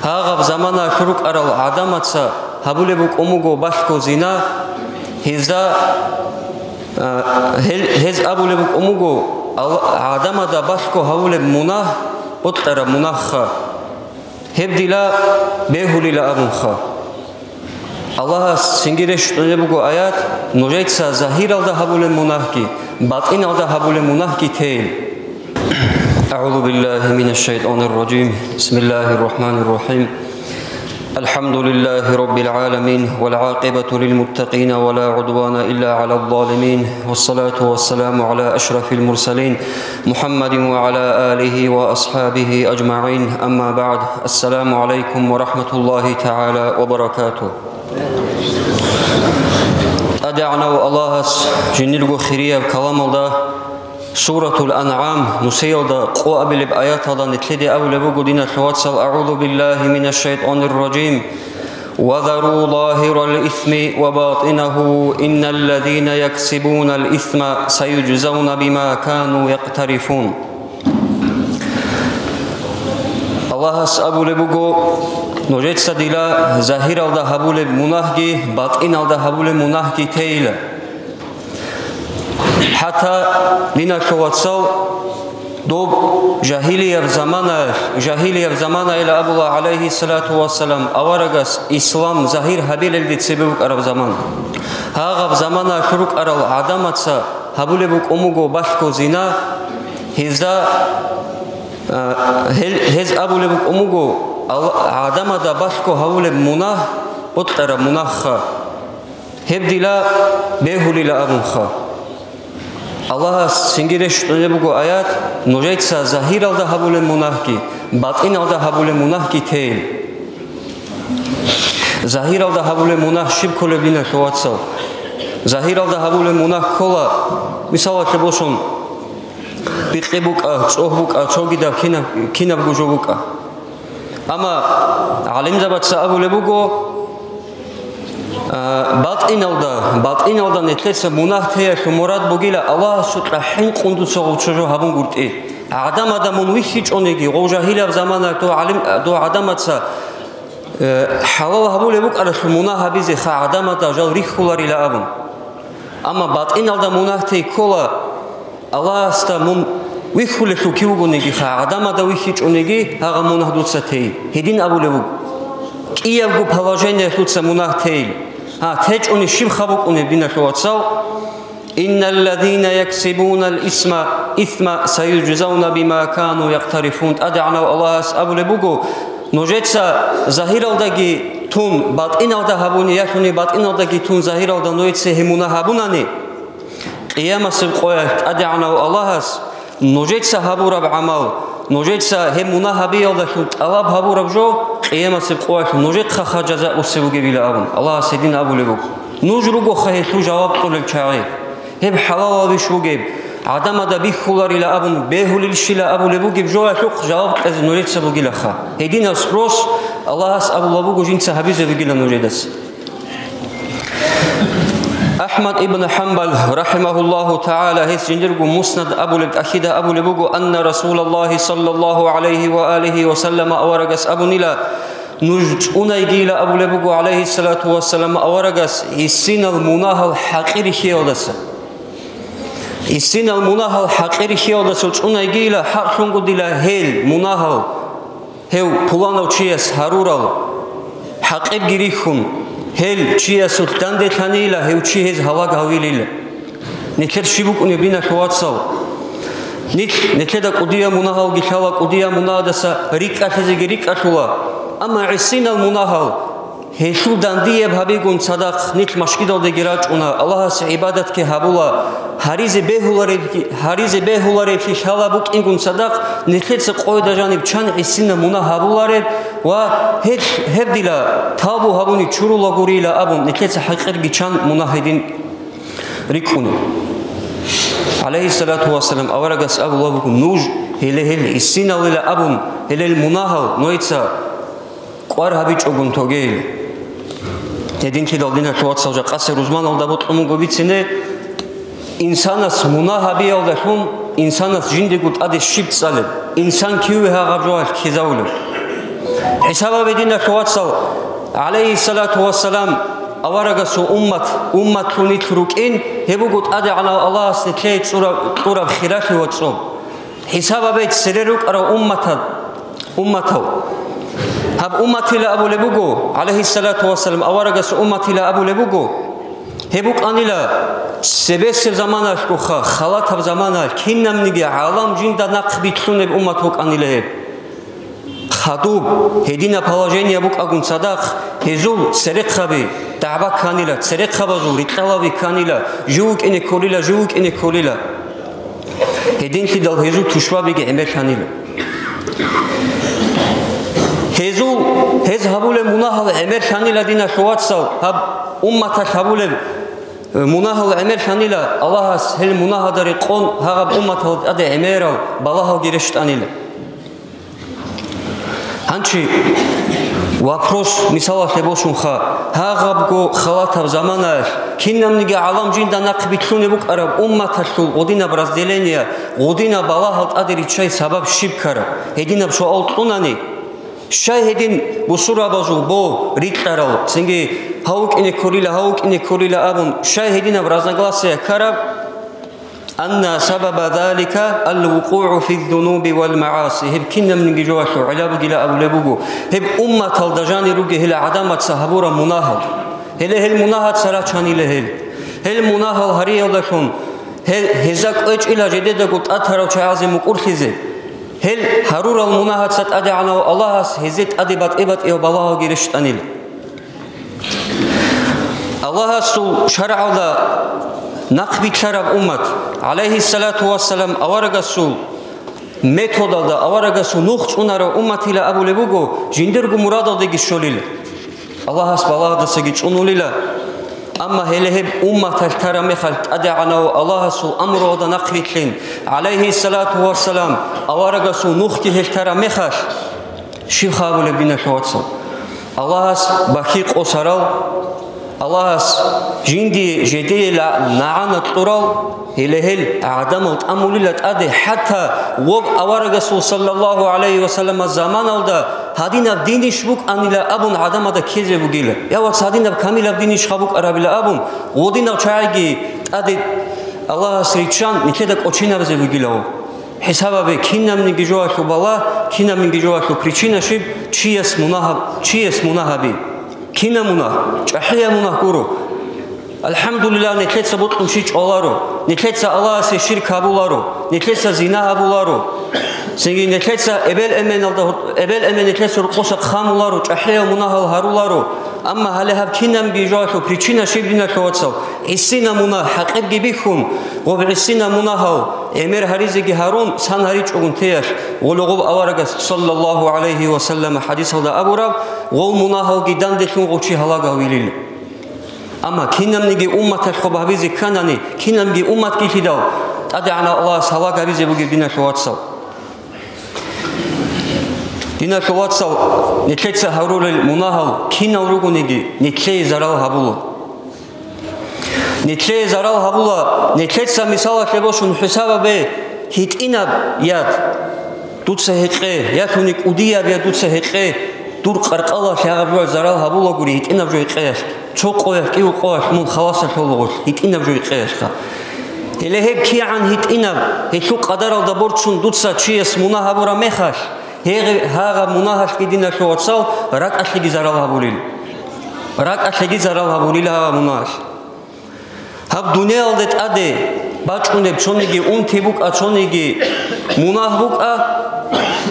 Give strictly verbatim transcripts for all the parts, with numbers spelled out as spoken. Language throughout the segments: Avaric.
Гьагъаб заманаялъ рукӀарал гӀадамаца гьабулеб букӀун буго балъго зина, гьезда, а, гьел-, гьез абулеб букӀун буго, Алла-, гӀадамада балъго гьавулеб мунагь, бокьараб мунагьха. Гьеб дила бегьулила абунха. Аллагьас цинги рещтӀунеб буго аят, нужеца загьиралда гьабулеб мунагьги, батӀиналда гьабулеб мунагьги тейил. أعوذ بالله من الشيطان الرجيم. بسم الله الرحمن الرحيم. الحمد لله رب العالمين، والعاقبة للمتقين، ولا عدوان إلا على الظالمين، والصلاة والسلام على أشرف المرسلين، محمد وعلى آله وأصحابه أجمعين. أما بعد. السلام عليكم ورحمة الله تعالى وبركاته. ТӀадегӀанав Аллагьас жиндирго хирияб каламалда, Суратул АнгӀам, нусиялда къо абилеб аяталда нилъеде абулеб буго, диналъул вацал: أعوذ بالله من الشيطان الرجيم. وذروا ظاهر الإثم وباطنه إن الذين يكسبون الإثم سيجزون بما كانوا يقترفون. Аллагьас абулеб буго, нужеца дила загьиралда гьабулеб мунагьги, батӀиналда гьабулеб мунагьги тейила. ХӀатта, диналъул вацал, доб жагьилияб заманаялъ, жагьилияб заманаялъ абула, гӀалайгьиссалату вассалам, аварагас ислам загьир гьабилелде цебе букӀараб заман. Гьагъаб заманаялъ рукӀарал гӀадамаца гьабулеб букӀун буго балъго зина, гьезда, а, гьел-, гьез абулеб букӀун буго, Алла-, гӀадамада балъго гьавулеб мунагь, бокьараб мунагьха. Гьеб дила бегьулила абунха. Аллагьас цинги рещтӀунеб буго аят, нужеца загьиралда гьабулеб мунагьги, батӀиналда гьабулеб мунагьги тейил. Загьиралда гьабулеб мунагь щиб кколеб, диналъул вацал? Загьиралда гьабулеб мунагь ккола, мисалалъе босун, бикъи букӀа, цӀогь букӀа, цогидаб кинаб-, кинабго жо букӀа. Амма гӀалимзабаца абулеб буго, а, батӀиналда, батӀиналда нилъеца мунагь теялъул мурад бугила Аллагьасукьа хӀинкъун дуца гъов цо жо гьабунгутӀи. ГӀадамада мун вихьичӀониги, гъов жагьилаб замана дов гӀалим-, дов гӀадамаца, э, хӀалал гьабулеб букӀаралъул мунагь гьабизеха гӀадамада жал рихьуларила абун. Амма батӀиналда мунагь тей ккола, Аллагьасда мун вихьулелъул кив вугонигиха, гӀадамада вихьичӀониги гьагъа мунагь дуца тей. Гьедин абулеб буго. КӀиябго положениялъуца мунагь тейил. Гьа, течӀони щибха букӀунеб, диналъул вацал? إن الذين يكسبون الإثم إثم سيجزون بما كانوا يقترفون. ТӀадегӀанав Аллагьас абулеб буго, нужеца загьиралдаги тун, батӀиналда гьабуни, ялъуни батӀиналдаги тун, загьиралда нужеца гьеб мунагь гьабунани, Къиямасеб къоялъ ТӀадегӀанав Аллагьас нужеца гьабураб гӀамал, нужеца гьеб мунагь гьабиялдалъун тӀалаб гьабураб жо, Къиямасеб къоялъ нужехъаха жаза буссеб бугебила абун, Аллагьас гьедин абулеб буго. Нуж ругоха гьелъул жаваб кьолел чагӀи. Гьеб хӀалалалищ бугеб, гӀадамада бихьуларила абун, бегьулелщила абулеб бугеб жоялъухъ жаваб кьезе нужеца бугилаха. Гьединаб спрос Аллагьас абулеб буго жинца гьабизе бугила нужедаса. АхӀмад ибн ХӀамбал, рахӀимагьуллагьу тагӀала, гьес жиндирго Муснад абулеб тӀахьида абулеб буго, анна Расулаллагьи саллаллагьу гӀалайгьи ва алигьи ва саллама аварагас абунила, нуж цӀунайгийила абулеб буго, гӀалайгьиссалату вассалам, аварагас гьисинал мунагьал хӀакъир рихьиялдаса. Гьисинал мунагьал хӀакъир рихьиялдаса цӀунайгийила, хӀакълъунго дила гьел мунагьал. Гьев пуланав чияс гьарурал хӀакъирги рихьун, гьел чиясулъ данделъанила, гьев чи гьез гьалаг гьавилила. Нилъер щиб букӀунеб, диналъул вацал? Нилъ, нилъеда кӀудияб мунагьалги лъала, кӀудияб мунагьадаса рикӀкӀалъизеги рикӀкӀалъула. Амма гӀисинал мунагьал, гьелъул дандияб гьабигун цадахъ нилъ машгидалдеги рачӀуна, Аллагьасе гӀибадатги гьабула, гьаризе бегьуларебги, гьаризе бегьулареблъи лъала букӀингун цадахъ, нилъеца къойда жаниб чан гӀисинаб мунагь гьабулареб ва гьел-, гьеб дила тавбу гьабуни чурулагурила абун, нилъеца хӀакъирги чан мунагь гьедин рикӀкӀуна. ГӀалайгьиссалату вассалам, аварагас абулеб буго, нуж гьеле гьел гӀисиналила абун, гьелел мунагьал нойца кӀвар гьабичӀогун тогейил. Гьединлъидал, диналъул вацал, жакъасеб рузманалда бокьун буго бицине, инсанас мунагь гьабиялдалъун инсанас жиндего тӀаде щиб цӀалеб, инсан киве гьагъаб жоялъ ккезавулев. ХӀисаб гьабе, диналъул вацал, гӀалайгьиссалату вассалам, аварагасул уммат, умматлъун нилъ рукӀин, гьеб буго ТӀадегӀанав Аллагьас нилъее цӀураб, кьураб хиралъи ва цӀоб. ХӀисаб гьабе цере рукӀарав умматал, умматал. Гьаб умматила абулеб буго, гӀалайгьиссалату вассалам, аварагасул умматила абулеб буго, гьеб букӀанила цебесеб заманалъгоха, халатаб заманалъ, кинабниги гӀалам жинда нахъ билълъунеб уммат вукӀанила гьеб. Хадуб, гьединаб положение букӀагун цадахъ, гьезул церехъаби дагӀба кканила, церехъабазул рикьалаби кканила, жив вукӀине кколила, жив вукӀине кколила. Гьединлъидал гьезул тушбабиги гӀемерлъанила. Гьезул, гьез гьабулеб мунагьал гӀемерлъанила, диналъул вацал, гьаб умматалъ гьабулеб, э, мунагьал гӀемерлъанила, Аллагьас гьел мунагьалда рекъон гьагъаб умматал тӀаде гӀемерал балагьалги рещтӀанила. Гьанчи вопрос мисалалъе босунха, гьагъабго халатаб заманаялъ кинабниги гӀалам жинда нахъ билълъунеб букӀараб умматалъул гъудинаб разделение, гъудинаб балагьал тӀаде риччай сабаб щиб ккараб? Гьединаб суал кьунани, щай гьедин бусурабазул бо рикьарал, цинги гьав вукӀине кколила, гьав вукӀине кколила абун, щай гьединаб разногласие ккараб? Анна сабаба залика аль-вукъугӀу фи-ззунуби валь-магӀаси. Гьеб кинабниги жоялъул гӀилла бугила абулеб буго. Гьеб умматалда жанир ругел гьел гӀадамаца гьабураб мунагьал. Гьеле гьел мунагьаца рачанила гьел. Гьел мунагьал гьариялдалъун гьел, гьезда кӀвечӀила жидедаго тӀад тарав чагӀазе мукӀурлъизе. Гьел гьарурал мунагьаца ТӀадегӀанав Аллагьас гьезде тӀаде батӀи-батӀияв балагьалги рещтӀанила. Аллагьасул шаргӀалда нахъ билълъараб уммат, гӀалайгьиссалату вассалам, аварагасул методалда, аварагасул нух цӀунарав умматила абулеб буго, жиндирго мурадалдеги щолила. Аллагьас балагьдасаги цӀунулила. Амма гьеле гьеб умматалъ тараб мехалъ ТӀадегӀанав Аллагьасул амруялда нахъ билълъин, гӀалайгьиссалату вассалам, аварагасул нухги гьелъ тараб мехалъ, щиб хабулеб, диналъул вацал? Аллагьас бахьи къосарал, Аллагьас жиндие жедие ла-, нагӀана кьурал, гьеле гьел гӀадамал тӀамулила тӀаде, хӀатта гъоб аварагасул саллаллагьу гӀалайгьи ва саллама заманалда гьадинаб динищ букӀанила абун гӀадамазда ккезе бугила. Я, вац, гьадинаб камилаб динищха букӀарабила абун, гъодинал чагӀиги тӀаде Аллагьас риччан нилъеда кӀочинабизе бугила гьаб. ХӀисаб гьабе, кинабниги жоялъул балагь, кинабниги жоялъул причина щиб? Чияс мунагь гьаб-, чияс мунагь гьаби. Кинаб мунагь? ЧӀахӀиял мунагь гуро. АлхӀамдулиллагь, нилъеца бокьун щи чӀваларо, нилъеца Аллагьасе ширк гьабуларо, нилъеца зина гьабуларо. Цинги нилъеца эбел-эменалда гьур-, эбел-эмен нилъеца гьуркъуса хъамуларо, чӀахӀиял мунагьал гьаруларо. Амма гьале гьаб кинабниги жоялъул причина щиб, диналъул вацал? ГӀисина мунагь хӀакъирги бихьун, гъоб гӀисина мунагьал гӀемер гьаризеги гьарун, сан гьаричӀогун теялъ, гъоло гъоб аварагас, саллаллагьу гӀалайгьи ва саллама, хӀадисалда абураб, гъол мунагьалги данделъун гъов чи гьалаг гьавилил. Амма кинабниги умматалъ хоб гьабизе кканани, кинабниги умматги лъидал, ТӀадегӀанав Аллагьас гьалаг гьабизе бугеб, диналъул вацал. Диналъул вацал, нилъеца гьарулел мунагьал кинал ругониги, нилъее зарал гьабула. Нилъее зарал гьабула, нилъеца мисалалъе босун хӀисаб гьабе, гьитӀинаб яд дуца гьекъе, я лъуни кӀудияб яд дуца гьекъе, дур къаркъалалъ гьагъаб жо зарал гьабулагури гьитӀинаб жо гьекъеялъ. Цо къоялъ, кӀиго къоялъ мун халасалъ гьолагъулъ, гьитӀинаб жо гьекъеялъха. Гьеле гьеб кигӀан гьитӀинаб, гьелъул къадаралда борцун дуца чияс мунагь гьабураб мехалъ, гьегъи-, гьагъаб мунагьалъги, диналъул вацал, ракӀалъеги зарал гьабулел. РакӀалъеги зарал гьабулел гьагъаб мунагьалъ. Гьаб дуниялалде тӀаде бачӀунеб цониги унти букӀа, цониги мунагь букӀа,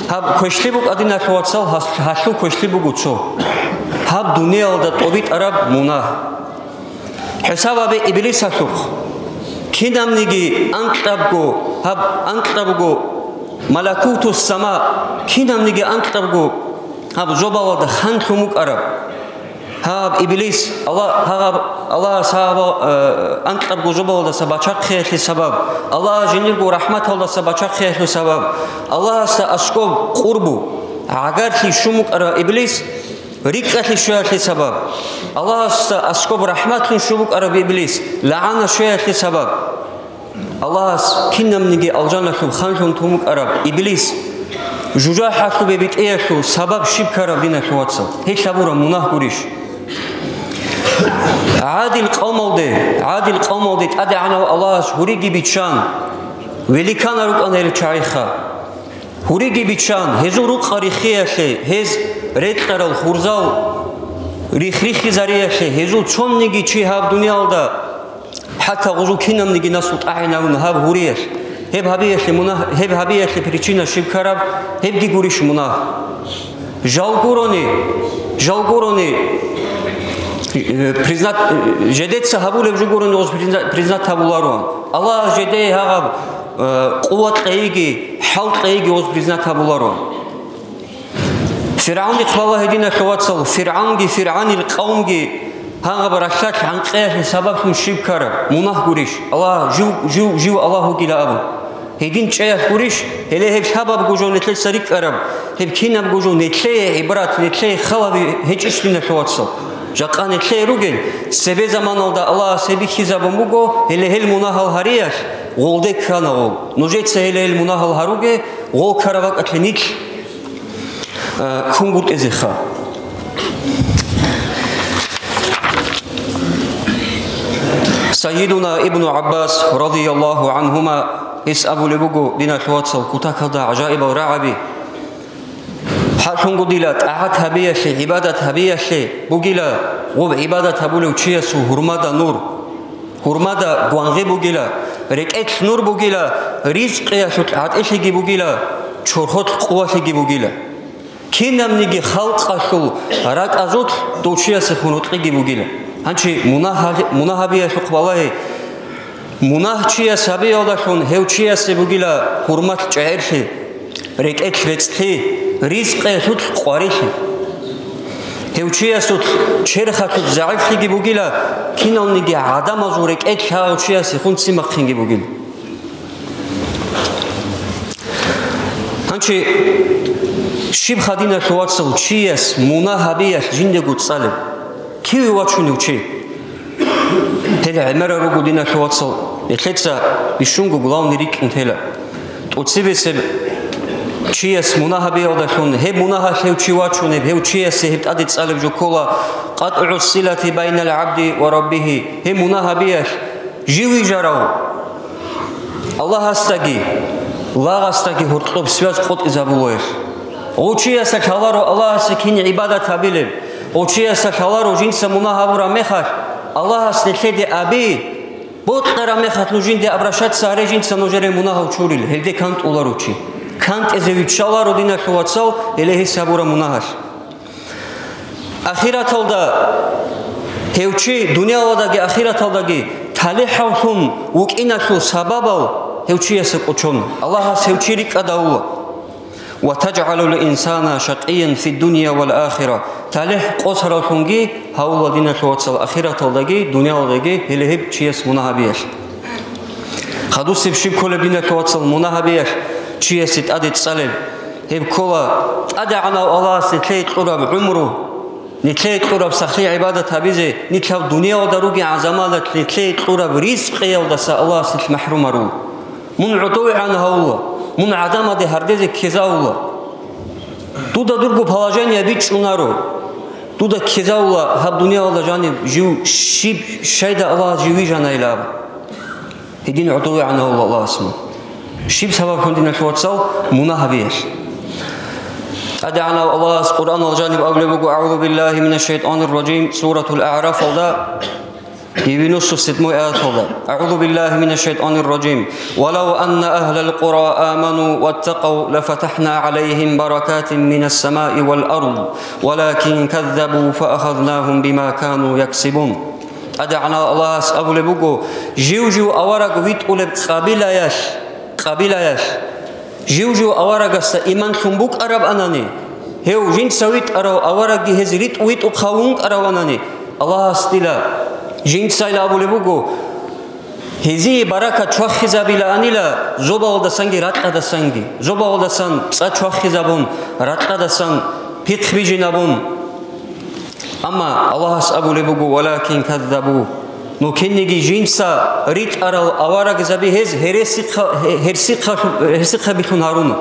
гьаб квешлъи букӀа, диналъул вацал, гьас-, гьалъул квешлъи буго цо. Гьаб дуниялалда тӀобитӀараб мунагь. ХӀисаб гьабе Иблисалъухъ. Кинабниги анкьабго, гьаб анкьабго малакутус сама, кинабниги анкьабго гьаб зобалалда ханлъун букӀараб. Гьаб Иблис, Аллагь-, гьагъаб-, Аллагьас гьаб, э, анкьабго зобалдаса бачахъиялъе сабаб, Аллагьас жиндирго рахӀматалдаса бачахъиялъе сабаб, Аллагьасда аскӀоб къурбу, гӀагарлъи щун букӀараб Иблис, рикӀкӀалъи щвеялъе сабаб, Аллагьасда аскӀоб рахӀматлъун щун букӀараб Иблис, лагӀана щвеялъе сабаб. Аллагьас кинабниги алжаналъуб ханлъун тун букӀараб Иблис, ЖужахӀалъубе битӀиялъул сабаб щиб ккараб, диналъул вацал? Гьелъ гьабураб мунагь гурищ? ГӀадил къавмалде, гӀадил къавмалде ТӀадегӀанав Аллагьас гьуриги биччан, великанал рукӀана гьел чагӀиха. Гьуриги биччан, гьезул рукъа риххиялъе, гьез рекьарал хурзал рихх-риххизариялъе, гьезул цониги чи гьаб дуниялда ХӀатта гъузул кинабниги насул тӀагӀинавун гьаб гьуриялъ. Гьеб гьабиялъе мунагь-, гьеб гьабиялъе причина щиб ккараб? Гьебги гурищ мунагь? Жал гурони, жал гурони, э, признат-, э, жедеца гьабулеб жо гурони гъоз призна-, признат гьабулароан. Аллагьас жедее гьагъаб, э, къуват кьейги, хӀал кьейги гъоз признат гьабулароан. ФиргӀавнихъ балагье, диналъул вацал, ФиргӀавнги ФиргӀавнил къавмги гьагъаб ралъдалъ гӀанкъиялъе сабаблъун щиб ккараб? Мунагь гурищ? Аллагь, жив, жив, жив Аллагь вугила абун. Гьедин чӀеялъ гурищ? Гьеле гьеб лъабабго жо нилъеца рикӀкӀараб, гьеб кинабго жо нилъее гӀибрат, нилъее хал гьечӀищ, диналъул вацал? Жакъа нилъее ругел, цебе заманалда Аллагьас гьеб бихьизабун буго, гьеле гьел мунагьал гьариялъ гъолде ккана гъол. Нужеца гьеле гьел мунагьал гьаруге, гъол ккараб бакӀалъе нилъ Э, кунгутӀезеха. Сайидуна Ибну ГӀаббас, радияллагьу гӀангьума, гьес абулеб буго, диналъул вацал, кутакалда гӀажаибал рагӀаби. Гьалъунго дила тӀагӀат гьабиялъе, гӀибадат гьабиялъе бугила гъуб гӀибадат гьабулев чиясул гьурмада нур. Гьурмада гвангъи бугила, рекӀелъ нур бугила, ризкъиялъулъ гӀатӀилъиги бугила, чорхолъ къувалъиги бугила. Кинабниги халкъалъул ракӀазулъ дов чиясе хунукьиги бугила. Гьанчи мунагь-, мунагь гьабиялъухъ балагье, мунагь чияс гьабиялдалъун гьев чиясе бугила гьурмалъ чӀегӀерлъи. РекӀелъ бецӀлъи, ризкъиялъулъ къварилъи. Гьев чиясулъ черхалъулъ загӀиплъиги бугила, киналниги гӀадамазул рекӀелъ гьав чиясе хун ццин бахъинги бугила. Гьанчи щиб хадиналъул вацал чияс мунагь гьабиялъ жиндего цӀалеб? Киве вачунев чи? Гьел гӀемерал руго, диналъул вацал, гьелъеца бищунго главный рикӀкӀун тела. ТӀоцебесеб чияс мунагь гьабиялдалъун, гьеб мунагьалъ гьев чи вачунеб, гьев чиясе гьеб тӀаде цӀалеб жо ккола, къатӀгӀу силати байнал гӀабди ва раббигьи, гьеб мунагь гьабиялъ жив вижарав Аллагьасдаги, лагъасдаги гьоркьоб связь къотӀизабулоялъ. Гъов чиясда лъаларо Аллагьасе кин гӀибадат гьабилеб, гъов чиясда лъаларо жинца мунагь гьабураб мехалъ, Аллагьас нилъеде аби, бокьараб мехалъ нужинде обращаться гьаре, жинца нужере мунагьал чурил, гьелде кантӀуларо чи. КантӀизе виччаларо, диналъул вацал, гьеле гьес гьабураб мунагьалъ. Ахираталда гьев чи, дуниялалдаги ахираталдаги талихӀавлъун вукӀиналъул сабабал гьев чиясе кӀочон, Аллагьас гьев чи рикӀкӀад гьавула. «Ва таджгӀалул инсана шакъиян фид дунья вал ахира», талихӀ къосаравлъунги гьавула, диналъул вацал, ахираталдаги дуниялалдаги гьеле гьеб чияс мунагь гьабиялъ. Хадусеб щиб кколеб, диналъул вацал, мунагь гьабиялъ чиясе тӀаде цӀалеб? Гьеб ккола ТӀадегӀанав Аллагьас нилъее кьураб гӀумру, нилъее кьураб сахлъи гӀибадат гьабизе, нилъ гьаб дуниялда ругеб гӀазамалалъ нилъее кьураб ризкъиялдаса Аллагьас нилъ махӀрумарул. Мун гӀодовегӀан гьавула, мун гӀадамаде гьардезе ккезавула. Дуда дурго положение бичӀчӀунаро. Дуда ккезавула гьаб дуниялда жаниб жив щиб, щайда Аллагьас жив вижанайилан абун. Гьедин гӀодовегӀан гьавула Аллагьас мун. Щиб сабаблъун, диналъул вацал? Мунагь гьабиялъ. ТӀадегӀанав Аллагьас Къуръаналда жаниб абулеб буго: «АгӀузу биллагьи минаш шайтӀанир ражим», Суратул АгӀрафалда, девяносто седьмой аяталда. «АгӀузу биллагьи минаш шайтӀанир ражим. Валав анна агьлал къура аману ваттакъав лафатахӀна гӀалайгьим баракатин минас самаи вал ард, валакин каззабу фаахазнаһум бима кану яксибун». ТӀадегӀанав Аллагьас абулеб буго: жив-жив авараг витӀулеб къабилаялъ, къабилаялъ, жив-жив аварагасда иман лъун букӀарабанани, гьев жинца витӀарав аварагги гьез ритӀ-, витӀухъав вукӀараванани, Аллагьас дила жинцайила абулеб буго, гьезие баракат чвахизабилаанила зобалдасанги ракьадасанги, зобалдасан цӀа чвахизабун, ракьадасан пихъ бижинабун. Амма Аллагьас абулеб буго: «Валакин каззабу». Но кинниги жинца ритӀарал аварагзаби гьез гьересихъа-, гьерсихъа-, гьерсихъабилъун гьаруна.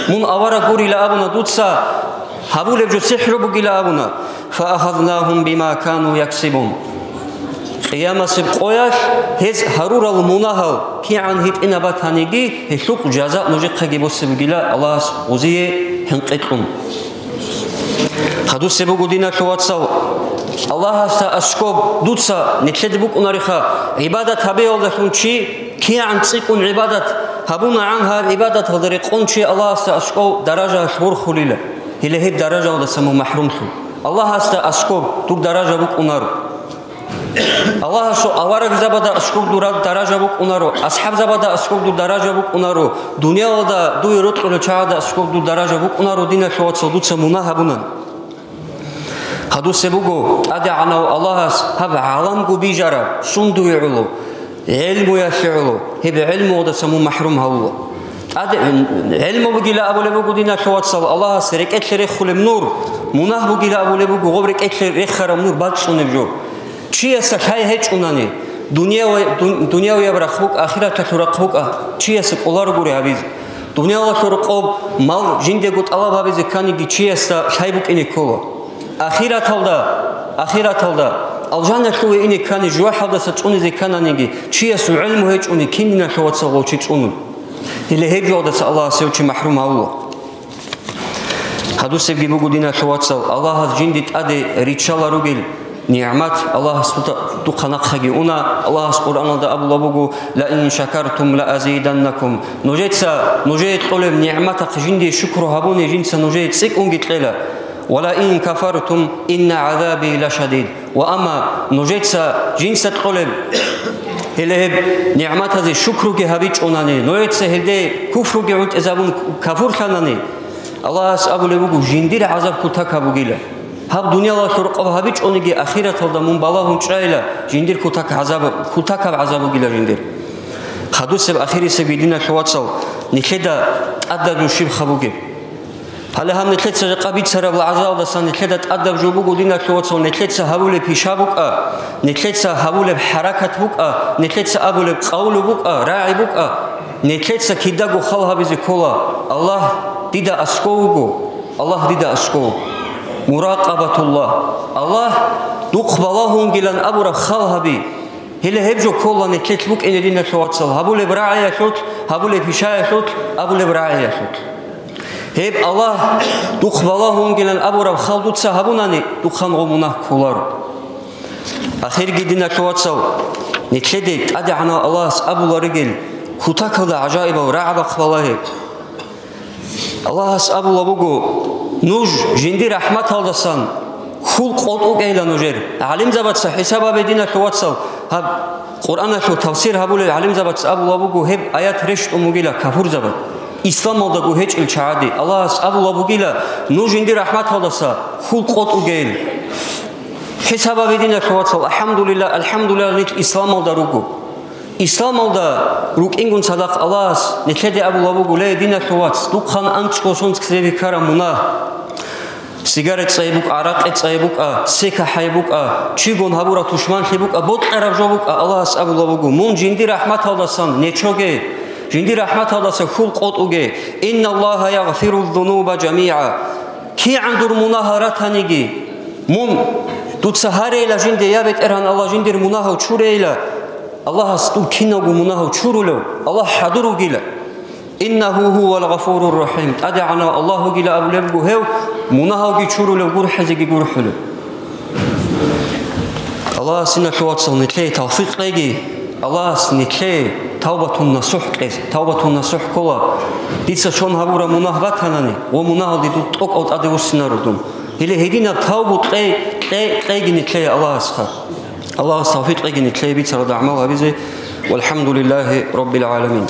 Мун авараг гурила абуна дуца, гьабулеб жо сихӀру бугила абуна. فأخذناهم بما كانوا يكسبون. Къиямасеб къоялъ гьез гьарурал мунагьал кигӀан гьитӀинаб батаниги, гьелъухъ жаза нужехъаги босеб бугила Аллагьас гъозие хӀинкъи кьун. Хадусеб буго, диналъул вацал, Аллагьасда аскӀоб дуца нилъеде букӀунариха, гӀибадат гьабиялдалъун чи кигӀан цӀикӀкӀун гӀибадат гьабунагӀан, гьаб гӀибадаталда рекъон чи Аллагьасда аскӀов даражаялъ ворхулила, гьеле гьеб даражаялдаса мун махӀрумлъун. Аллагьасда аскӀоб дур даража букӀунаро. Аллагьасул аварагзабада аскӀоб дур даража букӀунаро, асхӀабзабада аскӀоб дур даража букӀунаро, дуниялалда дуе рокьулел чагӀазда аскӀоб дур даража букӀунаро, диналъул вацал, дуца мунагь гьабунани. Хадусеб буго, ТӀадегӀанав Аллагьас гьаб гӀаламго бижараб сундуе гӀоло, гӀелмуялъе гӀоло, гьеб гӀелмуялдаса мун махӀрум гьавула. ТӀаде-, гӀелму бугила абулеб буго, диналъул вацал, Аллагьас рекӀелъе рехулеб нур, мунагь бугила абулеб буго, гъоб рекӀелъе рехараб нур бацӀцӀунеб жо. Чияса лъай гьечӀунани, дунияв-, дун-, дунявияб рахъ букӀа, ахираталъул рахъ букӀа, чияса кӀоларогури гьабизе. Дуниялалъул рокъоб мал жиндего тӀалаб гьабизе кканиги чиясда лъай букӀине ккола. Ахираталда, ахираталда, алжаналъуве ине ккани жужахӀалдаса цӀунизе ккананиги, чиясул гӀелму гьечӀони, кининалъул вацал гъов чи цӀунун. Гьеле гьеб жоялдаса Аллагьас гьев чи махӀрум гьавула. Хадусебги буго, диналъул вацал, Аллагьас жинди тӀаде риччала ругел нигӀмат, Аллагьас дута-, духъа нахъаги уна. Аллагьас Къуръаналда абула буго: «Ла ин шакартум ла азиданнакум». Нужеца нужее кьолеб нигӀматахъ жиндие шукру гьабуни, жинца нужее цӀикӀкӀунги кьела. «Ва ла ин кафартум инна гӀазаби ла шадид». Ва амма нужеца жинца кьолеб гьеле гьеб нигӀматазе шукруги гьабичӀунани, нужеца гьелде куфруги гӀунтӀизабун кафурлъанани, Аллагьас абулеб буго, жиндир гӀазаб кутакаб бугила. Гьаб дуниялалъул рокъоб гьабичӀониги, ахираталда мун балагьун чӀайила, жиндир кутак гӀазаб, кутакаб гӀазаб бугила жиндир. Хадусеб ахирисебги, диналъул вацал, нилъеда тӀадаб жо щибха бугеб? Гьале гьаб нилъеца жакъа бицараб лагъзалдасан нилъеда тӀадаб жо буго, диналъул вацал, нилъеца гьабулеб пиша букӀа, нилъеца гьабулеб хӀаракат букӀа, нилъеца абулеб къавлу букӀа, рагӀи букӀа, нилъеца кидаго хал гьабизе ккола: «Аллагь дида аскӀов вуго, Аллагь дида аскӀов». Муракъабатуллагь. Аллагь духъ балагьунгилан абураб хал гьаби. Гьеле гьеб жо ккола нилъелъ букӀине, диналъул вацал, гьабулеб рагӀиялъулъ, гьабулеб пишаялъулъ, абулеб рагӀиялъулъ. Гьеб Аллагь духъ балагьунгилан абураб хал дуца гьабунани, духъан гъо мунагь кколаро. Ахирги, диналъул вацал, нилъеде ТӀадегӀанав Аллагьас абуларигел, кутакалда гӀажаибал рагӀабахъ балагье. Аллагьас абула буго: «Нуж жиндир рахӀматалдасан хьул къотӀ букӀейила нужер». ГӀалимзабаца хӀисаб гьабе, диналъул вацал, гьаб Къуръаналъул тавсир гьабулел гӀалимзабаца абула буго, гьеб аят рещтӀун бугила кафурзабад, исламалдаго гьечӀел чагӀаде. Аллагьас абула бугила: «Нуж жиндир рахӀматалдаса хьул къотӀ букӀейила». ХӀисаб гьабе, диналъул вацал, алхӀамдулиллагь, алхӀамдулиллагь, нилъ исламалда руго. Исламалда рукӀингун цадахъ Аллагьас нилъеде абула буго: «Ле, диналъул вац, духъан анцӀго сон цебе ккараб мунагь. Сигарет цӀай букӀа, гӀаракъи цӀай букӀа, сека хӀай букӀа, чигун гьабураб тушманлъи букӀа, бокьараб жо букӀа», Аллагьас абула буго: «Мун жиндир рахӀматалдасан нечоге, жиндир рахӀматалдаса хьул къотӀуге. Инналлагьа ягъфиру ззунуба жамигӀа. КигӀан дур мунагьал ратаниги, мун, дуца гьарейила жинде, я БетӀергьан Аллагь, жиндир мунагьал чурейила». Аллагьас дур киналго мунагьал чурулев Аллагь хӀадур вугила. «Иннагьу гьувал гъафурур рахӀим». ТӀадегӀанав Аллагь вугила абулеб буго гьев, мунагьалги чурулев, гурхӀизеги гурхӀулев. Аллагьас, диналъул вацал, нилъее тавфикъ кьеги, Аллагьас нилъее тавбатун насухӀ кьезе, тавбатун насухӀ ккола. Дица чон гьабураб мунагь батанани, гъо мунагьалде дур тӀокӀав тӀаде вуссинаро дун. Гьеле гьединаб тавбу кье-, кье-, кьеги нилъее Аллагьасха. Аллагьас тавфикъ кьеги нилъее бицаралда гӀамал гьабизе. ВалхӀамдулиллагьи раббил гӀаламин.